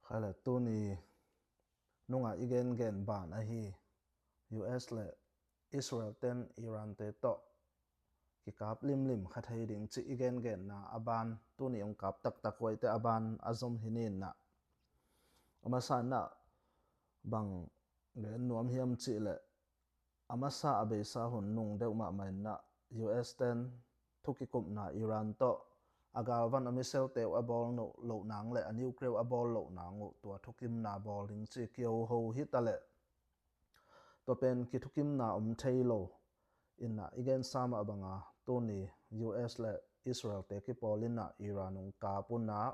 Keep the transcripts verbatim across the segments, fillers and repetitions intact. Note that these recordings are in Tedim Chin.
Kha le tuni nungah i gengen ban ahi, U S le Israel ten Iran te tawh kikap limlim kha thei ding cih i gengenna a ban, tuni hong kap taktak huaite a ban a zom hi ni in ah, a masa in ah bang gen nuam hiam cih leh, a masa a beisa hun nung deuh mahmah in ah U S ten thu kikupna Iran tawh a galvan a missile te uh a bawl loh nang le a nuclear a bawl loh nang uh tua thukimna bawl ding ci kiho hi ta leh, tua pen kithukimna om thei lo in ah i gensa mah banga tuni U S le Israel te kipawl in ah Iran hong kap un ah,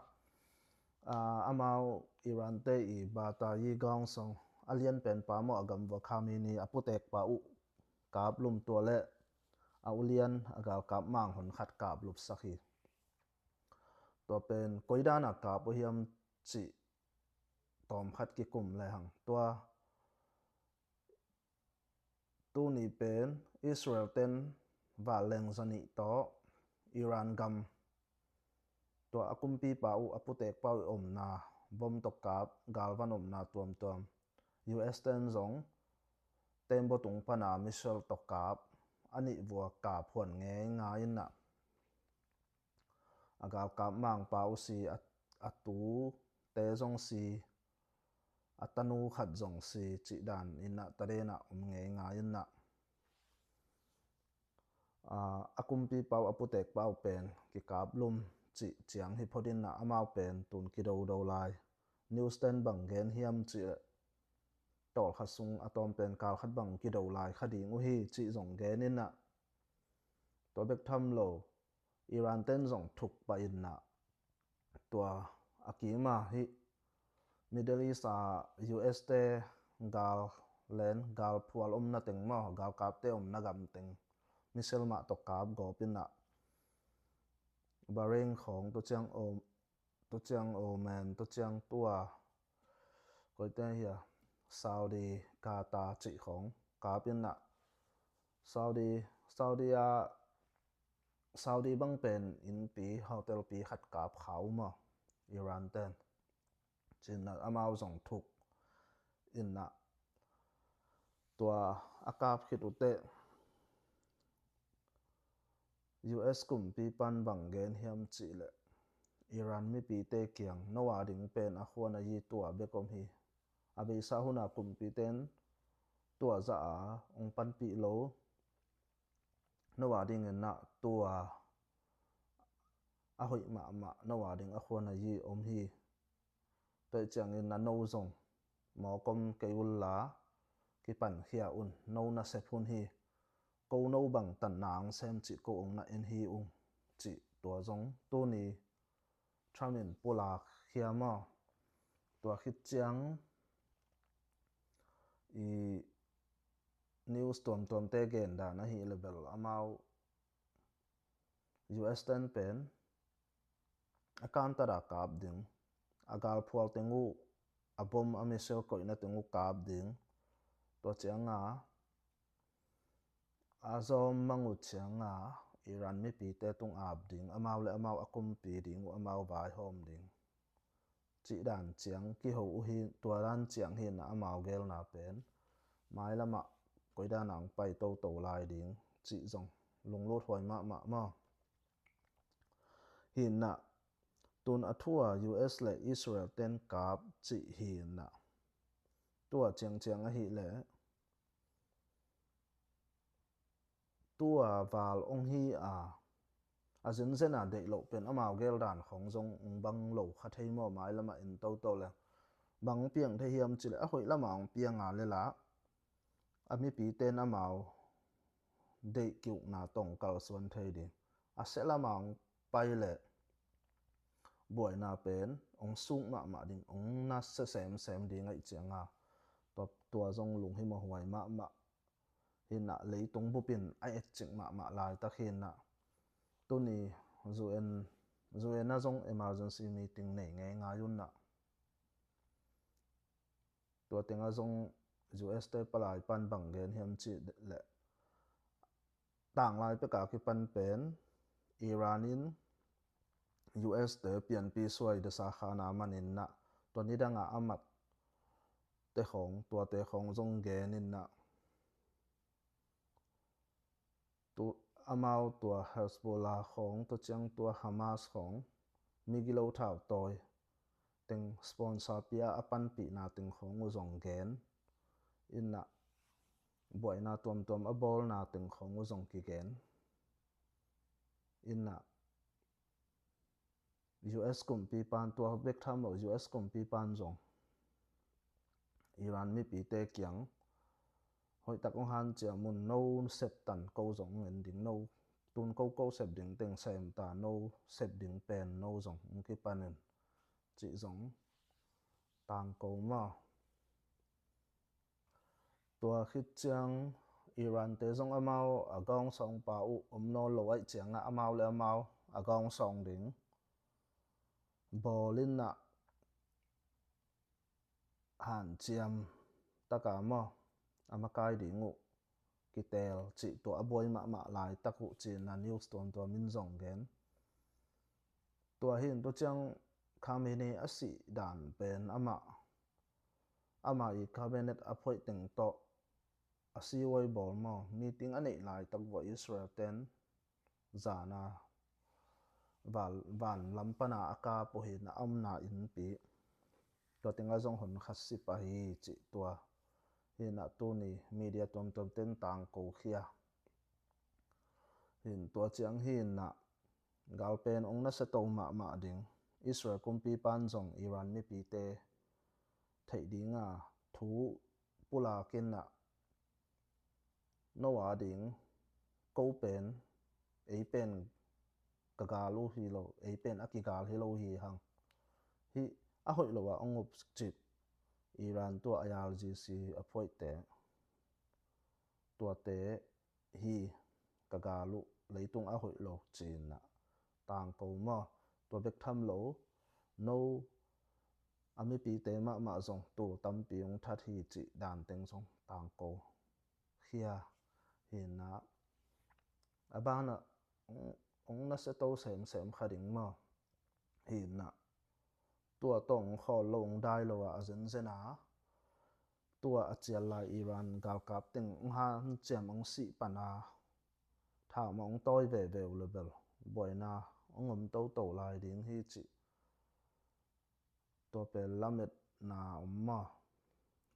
aa, amau Iran te i bata yi gawng song a lian pen pa maw, a gamvua Khamenei a putek pa uh kap lum, tua le a ulian a galkap mang hon khat kap lupsak hi. Tua pen koidan a kap uh hiam cih tawm khat kikum lehang, tua tuni pen Israel ten val leng zanih tawh Iran gam tua a kumpipa uh a putekpa uh omna bom tawh kap, galvan omna tuamtuam, U S ten zong tembaw tung pana missile tawh kap, a nih vua kap huan ngeingai in ah, a galkap mangpa uh si, a, a tute zong si, a tanu khat zong si cih dan in ah taden ah om ngeingai in ah, aa, a kumpipa uh a putekpa uh pen kikap lum cih ciang hi phot in ah, amau pen tun kidodo lai. News ten bang gen hiam cih leh, tawlkhat sung a tawm pen kalkhat bang kido lai kha ding uh hi cih zong gen in ah, tua bek tham lo Iran ten zong thuk pah in ah, tua a kima hih Middle East a U S te gal len, gal phual omna teng maw, galkapte omna gam teng missile mah tawh kap gawp in ah, Bahrain khawng, tua ciang Om-, tua ciang Oman, tua ciang tua koite hia, Saudi, Qatar cih khawng kap in ah, Saudi, Saudi a, Saudi bang pen innpi, hotel pi khat kap kha uh maw, Iran ten. Cih in ah amau zong thuk in ah, tua a kap khit uh teh U S kumpi pan bang gen hiam cih leh, Iran mipite kiang, no a ding pen a khuan a yi tua bek om hi. A beisa hun a kumpite in tua zah a hong panpih lo, no a ding in ah tua a hoih mahmah, no a ding a khuan a yi om hi. Tua ciangin ah no zong mawk om kei un la, kipankhia un, no nasep hun hi. Ko no bang tan nang sem cih ko ong na en hi ung cih, tua zong tuni Trump in pulak khia maw. Tua khit ciang i news tuamtuamte gen dan ahih leh bel, amau U S ten pen a kantat a kap ding, a galphual teng uh, a bom a missile koihna teng uh kap ding. Tua ciang a, a zawm mang uh ciang a, Iran mipite tung ap ding, amau le amau a kumpi ding uh amau vaihawm ding cih dan ciang kiho uh hi. Tua dan ciang hi in ah amau gelna pen mailam ah koi dan a hong pai toto lai ding cih zong lunglut huai mahmah maw. Hi in ah, tun a thu a U S le Israel ten kap cih hi in ah, tua ciangciang ahih leh, tua val ong hi a, a zenzen a deih loh pen amau gel dan khawng zong ong bang lo kha thei maw, mailam ah en toto le. Bang piang thei hiam cih leh, a hoih lam a ong piang a leh la, a mipite in amau deih ki-ukna tawh kalsuan thei ding. A seh lam a ong pai leh buaina pen ong suk mahmah ding, ong nasia semsem ding ahih ciang a, tua, tua zong lunghimawh huai mahmah. Hi in ah, leitung bup in a etcik mahmah laitak hi in ah, tuni U N, U N ah zong emergency meeting nei ngeingai un ah, tua teng ah zong U S te palai pan bang gen hiam cih leh, tanglai pek a kipan pen Iran in U S te pianpi suai desa kha na man in ah, Tua nidang a a mat te khawng, tuate khawng zong gen in ah, tu, amau tua Hezbollah khawng, tua ciang tua Hamas khawng, migilo thau tawi teng sponsor pia a panpihna teng khawng uh zong gen in ah, buaina tuamtuam a bawlna teng khawng uh zong kigen in ah, U S kumpipan, tua bek tham lo, U S kumpipan zong Iran mipite kiang, hoihtak hong hanciam un, no septan ko zong en ding, no tun ko ko sep ding teng sem ta, no sep ding pen no zong hong kipan in, cih zong tangko maw. Tua khit ciang Iran te zong amau a gawngsawngpa uh om nawn lo ahih ciangah amau le amau a gawngsawng ding bawl in ah hanciam taka maw, a makai ding uh kiteel cih, tua a buai mahmah laitak uh ci-in ah news tuamtuam in zong gen. Tua hi in, tua ciang Khamenei a sih dan pen amah, amah i cabinet a phoih teng tawh a siuai bawl maw, meeting a neih laitak uh ah Israel ten zana van, van lam pana a kap uh hi in ah, a omna innpi, tua tengah zong hon khat si pah hi cih tua hi in ah, tuni media tuamtuam ten tangko khia hi in, tua ciang hi in ah, galpen hong nasia to mahmah ding, Israel kumpipan zong Iran mipite theih dinga thu pulak in ah, no a ding, ko pen, ei pen ka gal uh hi lo, ei pen a kigal hi lo hi hang. Hih a hoih lo ah hong up cip Iran tua I R G C a phoihte, tuate hi ka gal uh, leitung a hoih lo ci-in ah tangko maw. Tua bek tham lo, no a mipite mahmah zong tul tampi hong that hi cih dan teng zong tangko khia hi in ah, a banah hong, hong nasia to semsem kha ding maw hi in ah, tua tawh hong khawl lo, hong dai lo ah a zenzen a, tua a cial lai Iran galkap teng hong hanciam, hong sih pan a, thau mah hong tawi veve uh le bel buaina hong om toto lai ding hi cih, tua pen lametna om maw.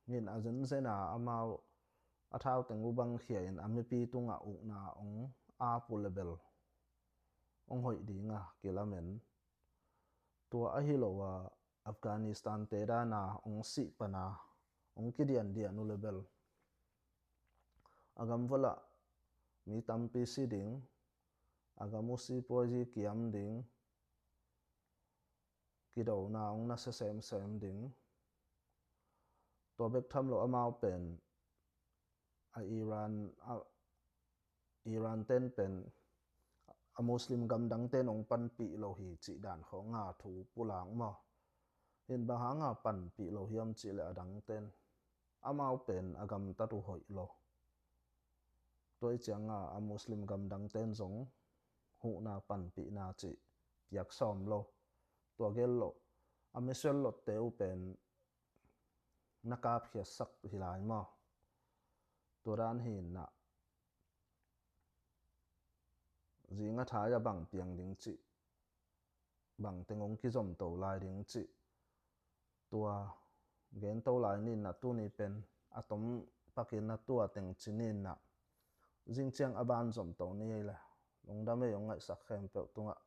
Hi in a zenzen a amau a thau teng uh bang khia in a mipi tungah ukna hong ap uh le bel hong hoih ding a kilamen. Tua ahi lo a Afghanistan te dan a hong sih pan a hong kidiandian uh le bel, a gam vuah lah mi tampi si ding, a gam uh sipuazi kiam ding, kidona hong nasia semsem ding. Tua bek tham lo, amau pen a Iran, a Iran ten pen a Muslim gamdang ten hong panpih lo hi cih dan khawng a thu pulak maw. Hi in bang hanga panpih lo hiam cih leh a dang ten amau pen a gamtat uh hoih lo. Tua hi cianga a Muslim gamdang ten zong huhna panpihna cih piak sawm lo. Tua gel loh a missile lotte uh pen na kapkhiatsak hi lai maw. Tua dan hi in ah, zing a thai a bang piang ding cih, bang teng hong kizom to lai ding cih, tua gen to lai ni in ah, tuni pen a tom pakin a tua teng ci ni in ah, zing ciang a ban zom to ni ei le, lungdam ei, hong ngaihsak khempeuh tungah